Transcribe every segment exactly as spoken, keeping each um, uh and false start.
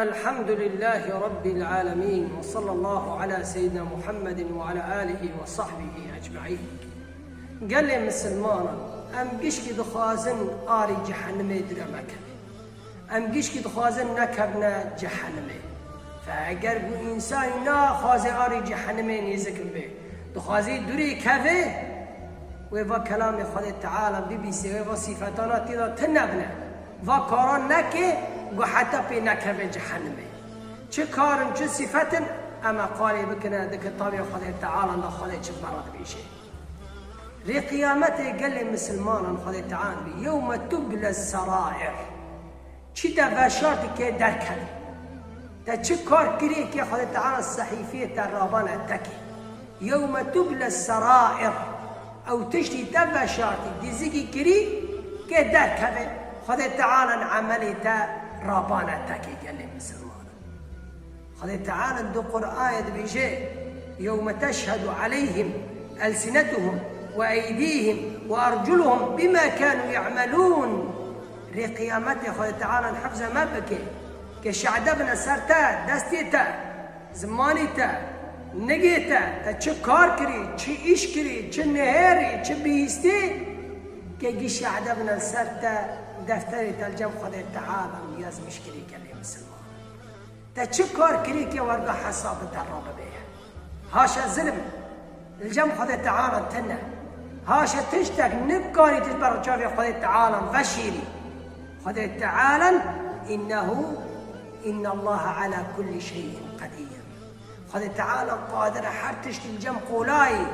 الحمد لله رب العالمين، وصلى الله على سيدنا محمد وعلى آله وصحبه أجمعين. Gelê misilmanan, em gişkî dixwazin arî cehenimê dûre mekevin. Em gişkî dixwazin nekevine cehenimê. Fe eger ku însanî naxwaze arî cehenimê nêzik bibe, dixwazî dûrê keve, wê va kelamê Xwedê Teala bibîse, wê va sîfetana tê de tune bine. Va karan neke, ku heta pê nekeve cehenimê. Çi kar in, çi sîfet in, em ê qalê bikine di kitabê Xwedê Teala de Xwedê çi me re dibêje. Rê qiyametê gelê misilmanan Xwedê Teala dibê, "Yewme tuble serair." Çi te veşartî kê derkevî. Te çi kar kirî kê Xwedê Teala sehîfiyê te rabane tekê. Yewme tuble serair. Ew tiştî te veşartî, dizikî kirî kê derkeve. Xwedê Teala emelê te rabane tekê gelê misilmanan. Xwedê Teala di Qur'anê dibêje, "Yewme teşhedu aleyhim elsinetuhum ve eydihim ve erculuhum bima kanu ya'melun." Rê qiyametê Xwedê Teala hifze me bike, ke şehde bine ser te, destê te, zimanê te, nigê te, te çi kar kirî, çi îş kirî, çi nihêrî, çi bihîstî, ke gî şehde bine ser te, defterê te li cem Xwedê Teala yazmiş kirî gelê misilman. Te çi kar kirî ke werga hesabê te rabibe? Haşa zilm, li cem Xwedê Teala tune. Haşa tiştek nikarî tu ji ber çavê Xwedê Teala veşîrî. Xwedê Teala, innehu, innallaha ala kulli şeyin qedîr. Xwedê Teala qadir e her tiştî li cem qolayî.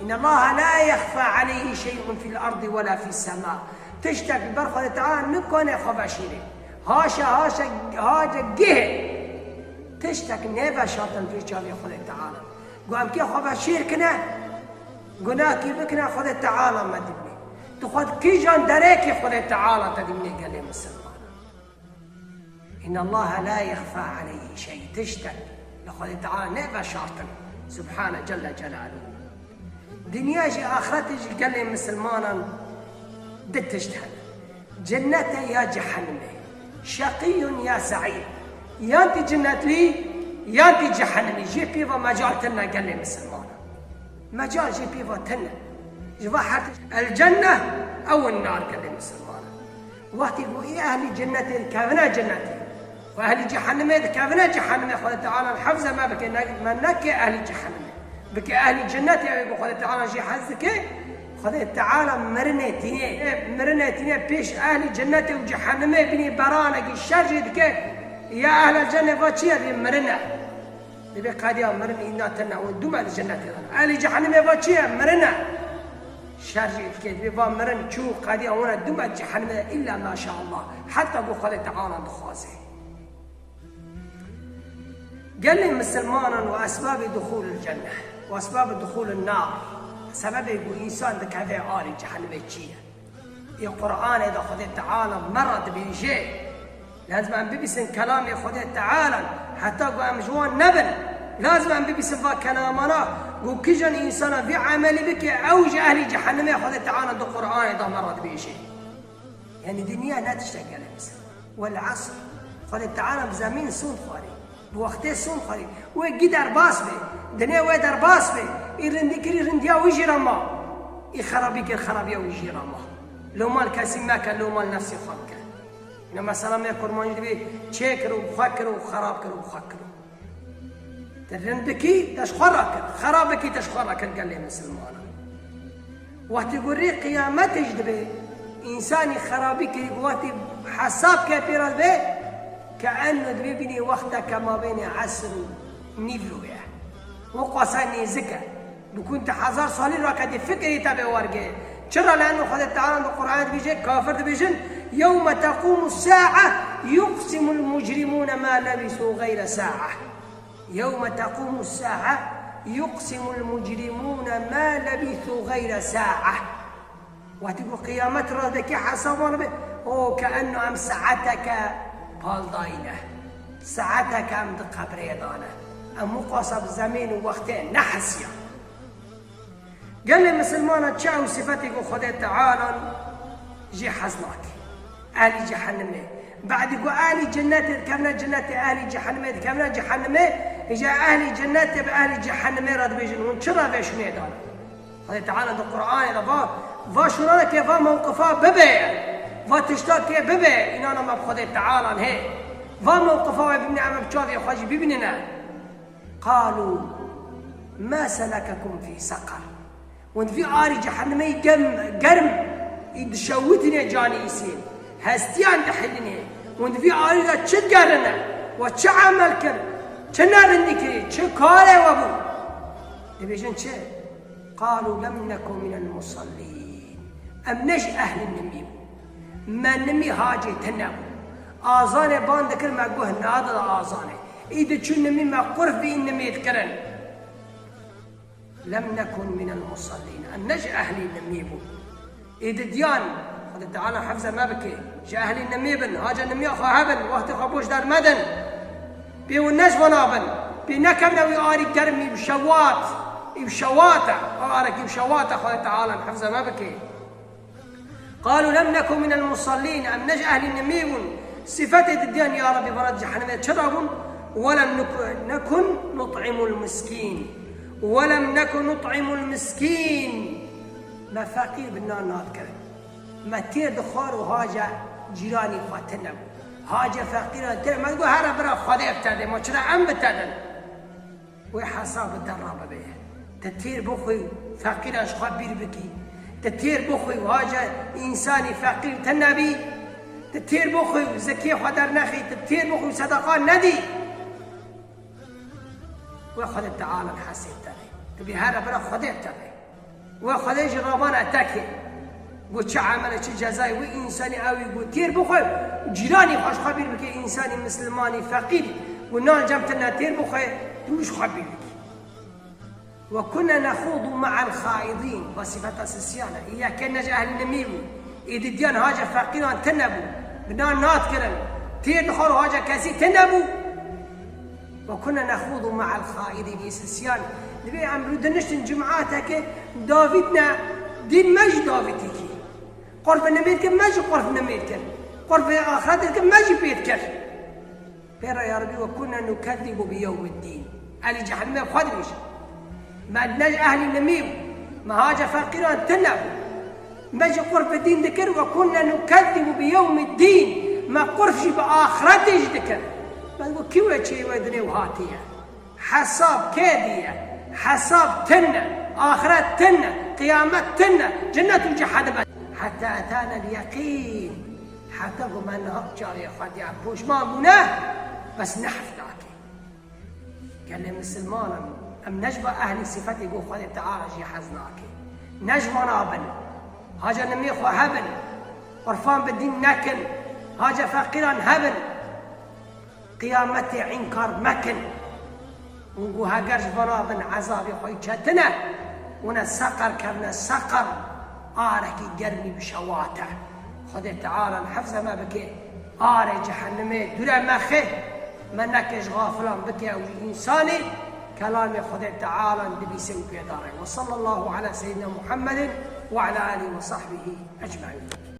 Innallaha la yexfa aleyhi şeyun fil ardi wela fis sema. Tiştek li ber Xwedê Teala nikane xwe veşîrê. Haşa, haşa, haşa gih. Tiştek nêveşartin pê çavê Xwedê Teala. Ku em kê xwe veşîr kine, gunahkî bikine Xwedê Teala me dibîne. Tu xwe di kîjan derekê Xwedê Teala te dibîne gelê misilman. Innallaha la yexfa aleyhi şey. Tiştek li Xwedê Teala nêveşartin. Subhane Celle Celaluhu. Dinya jî, axirete jî gelê misilmanan di tişt hene. Cennet e ya cehennem e. Şeqiyun ya se'îd. Yan tî cennetlî, yan tî cehennemî. Jê pê ve mecal tune gelê misilmanan. Mecal jê pê ve tune. Ji va her tişt. El cenne ew nar gelê misilmanan. Wextê ku ê ehlî cennetê dikevine cennetê, û ehlî cehennemê dikevine cehennemê, Xwedê Teala hifze me bike, ne, me neke ehlî cehennemê. Bike ehlî cennetê, ew ê ku Xwedê Teala jê hez dike, Xwedê Teala mirinê tînê. Ê, mirinê tînê pêş ehlî cennetê û cehennemê bînî beranekî şer jê dike, ya ehlel cenne va çi ye? Dibê mirin e. Dibê qediya mirin îna tune, hûn dû me di cennetê de ne. Ehlî cehennemê va çi ye? Mirin e. Şer jî dike, dibê va mirin çû, qediya hûn e dû me di cehennemê de, îlla maşallah. Heta ku Xwedê Teala dixwaze. Gelê misilmanan û esbabê duxûlil cenne û esbabê duxûlin nar, sebebê ku însan dikeve alî cehennemê çi ye? Ê Qur'anê de Xwedê Teala me re dibêje, lazim em bibîsin kelamê Xwedê Teala, heta ku em ji wan nebin, lazim em bibîsin va kelamana, ku kijan însana vî emelî bike, ew ji ehlî cehennemê, Xwedê Teala di Qur'anê de me re dibêje. Yanî dinya ne tiştek gelek misilman. Wel asr. Xwedê Teala bi zemîn sûn xwarî. Bi wextê sûn xwarî. Wê gî derbas be. Dinê wê derbas be. Î rindî kirî, rindiya wî jî re ma. Î xerabî kir, xerabiya wî jî re ma. Loma li kesî meke, loma li nefsê xwe bike. Îna mesela me kurmancî dibê çêkir û bi xwe kir û xerab kir û bi xwe kir. Te rind bikî, te ji xwe rakir. Xerab bikî, te ji xwe rakir gelê misilmanan. Wextê ku rê qiyametê jî dibe, însanî xerabî kirî ku wextê hesab ke pê re dibe, ke enno dibê bînî wexteke mabênê esr û nîvro ye. Weqasa nêzik e. Bikûn te hezar salî rake dê fikirê te bê wergê. Çira? Le'enno Xwedê Teala di Qur'anê dibêje, kafir dibêjin, "Yewme tequmu sa'a yuqsimul mucrimûne ma lebisû gayre sa'a." Yewme tequmu sa'a yuqsimul mucrimûne ma lebisû gayre sa'a. Wextî ku qiyamet radekê hesab wan be, o ke enno em saeteke pal dayîne. Saeteke em di qebrê de ne. Em wixwasa bi zemîn û wextê nehesiya. Gelê misilmana çi ew sifetê ku Xwedê Teala jê hez nake? Ehlî cehennemê. Badî ku ehlî cennetê dikevine cennetê, ehlî cehennemê dikevine cehennemê, îca ehlî cennetê bi ehlî cehennemê re dibêjin, hûn çi revê şûnê dane? Xwedê Teala di Qur'anê de va, va şûnanekê, va mewqifa bibe, va tiştakê bibe, înana me bi Xwedê Teala hê. Va mewqifa wê bibîne, em bi çavê xwe jî bibînine. Qalû ma selekekum fî seqer. Hûn vî arî cehennemê germ, germ, î dişewitîne canê îsê, hestiyan dihilîne. Hûn vî arî de çi digerine? We çi emel kir? Çi nerindî kirî? Çi karê we bû? Dibêjin çi? Qalû lem neku minel musallîn. Em ne ji ehlî nimî bûn. Me nimî hacê tune bû. Azanê ban dikir, me guh nadida azanê. Î diçû nimî, me qurf bi î nimî dikirin. Lem nekun minel musallîn. Em ne ji ehlî nimî bûn. Ê didiyan, Xwedê Teala hefze me bike, ji ehlî nimî bin, haca nimiya xwe hebin, wextê xwe boş dermedin. Pê hûn ne ji wana bin, pê nekevne wî arî germ î bi şewat, î bi şewat e, arekî bi şewat e, Xwedê Teala hefze me bike. Qalû lem nekun minel musallîn, em ne ji ehlî nimî bûn. Sifetê didiyan, ya Rebî, vana cehennemê çi rabûn? Welem nuk-, nekun nut'imul miskîn. Welem nekun nut'imul miskîn. Me feqîr bi nan nadikirin. Me têr dixwar û haca cîranî xwe tune bû. Haca feqîran tune, me digot here bira Xwedê bi te de, ma çira em bi te din? Wê hesab bi te re bibe. Ti têr bixwî û feqîran ji xwe bîr bikî. Ti têr bixwî û haca însanî feqîr tune bî. Ti têr bixwî û zekiyê xwe dernexî. Ti têr bixwî û sedeqa nedî. Wê Xwedê Teala hesê te be. Tu bî here bira Xwedê te be. Wê Xwedê jî rabana te kê. Got çi emele, çi cezayê wê însanî ew ê got têr bixwe, cîranî xwe ji xwe bîr bike, însanî mislimanî feqîr, got nan cem te ne têr bixwe, tu ji xwe bîr bikî. Ve kunne nexûdu me'el xaidîn, ve sifeta sisiyane. Î yekê ne ji ehlî nimî bû. Ê didiyan haca feqîran tune bû. Bi nan nadikirin. Têr dixwar û haca kesî tune bû. Ve kunne nexûdu me'el xaidîn. Ê sisiyan. Dibê em rûdiniştin cimateke davît ne, dîn me jî davîtî kî. Qurf nimêr kir, me jî qurf nimêr kir. Qurf axret kir, me jî pê dikir. Pê re ya Rebî, ve kunne nukezzibu bi yewmiddîn. Ehlî cehennemê xwe dibêje. Me ne ji ehlî nimî bû. Me haca feqîran tune bû. Me jî qurf bi dîn dikir, ve kunne nukezzibu bi yewmiddîn. Me qurf jî bi axretê jî dikir. Me digot, kî wê çê wê dinê û hatiye? Hesab kê diye? Hesab tune, axiret tune, qiyamet tune, cennet û cehennem. Heta etanel yeqîn. Heta ku me niha çavê xwe diya poşman bûne, bes nehf nake. Gelê misilman in, em ne ji va ehlî sifetê ku Xwedê Teala jî hez nake. Ne ji wana bin. Haca nimê xwe hebin. Qurfan bi dîn nekin. Haca feqîran hebin. Qiyametê înkar mekin. Hûn ku heger ji vana bin ezabê xwe yî çetin e, hûn e seqer kevne seqer, arekî germî bi şewat e. Xwedê Teala hifze me bike, arê cehennemê dûre me xê, me neke ji xafilan bike ew ji însanê, kelamê Xwedê Teala dibîse û pê dare. Ve sallallahu ala seyyidina Muhammedin ve ala alihi ve sahbihi ecmaîn.